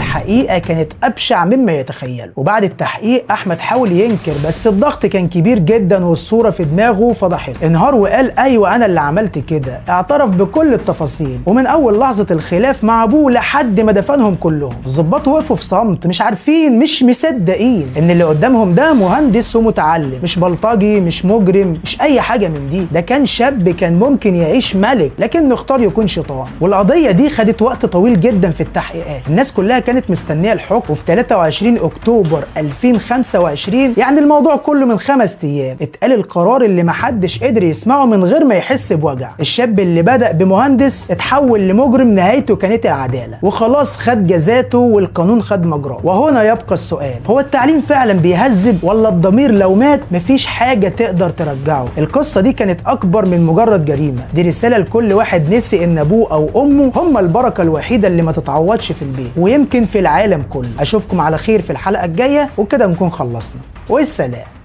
الحقيقة كانت ابشع مما يتخيل. وبعد التحقيق احمد حاول ينكر، بس الضغط كان كبير جدا والصورة في دماغه فضحته. انهار وقال ايوه انا اللي عملت كده، اعترف بكل التفاصيل، ومن اول لحظة الخلاف مع ابوه لحد ما دفنهم كلهم. الضباط وقفوا في صمت، مش عارفين، مش مصدقين ان اللي قدامهم ده مهندس ومتعلم، مش بلطجي، مش مجرم، مش اي حاجة من دي. ده كان شاب كان ممكن يعيش ملك، لكنه اختار يكون شيطان. والقضية دي خدت وقت طويل جدا في التحقيقات، الناس كلها كانت مستنيه الحكم. وفي 23 اكتوبر 2025، يعني الموضوع كله من 5 ايام، اتقال القرار اللي محدش قدر يسمعه من غير ما يحس بوجع. الشاب اللي بدأ بمهندس اتحول لمجرم نهايته كانت العدالة، وخلاص خد جزاته والقانون خد مجراه. وهنا يبقى السؤال، هو التعليم فعلا بيهذب ولا الضمير لو مات مفيش حاجة تقدر ترجعه؟ القصة دي كانت أكبر من مجرد جريمة، دي رسالة لكل واحد نسي إن أبوه أو أمه هم البركة الوحيدة اللي ما تتعوضش في البيت ويمكن في العالم كله. أشوفكم على خير في الحلقة الجاية، وكده نكون خلصنا، والسلام.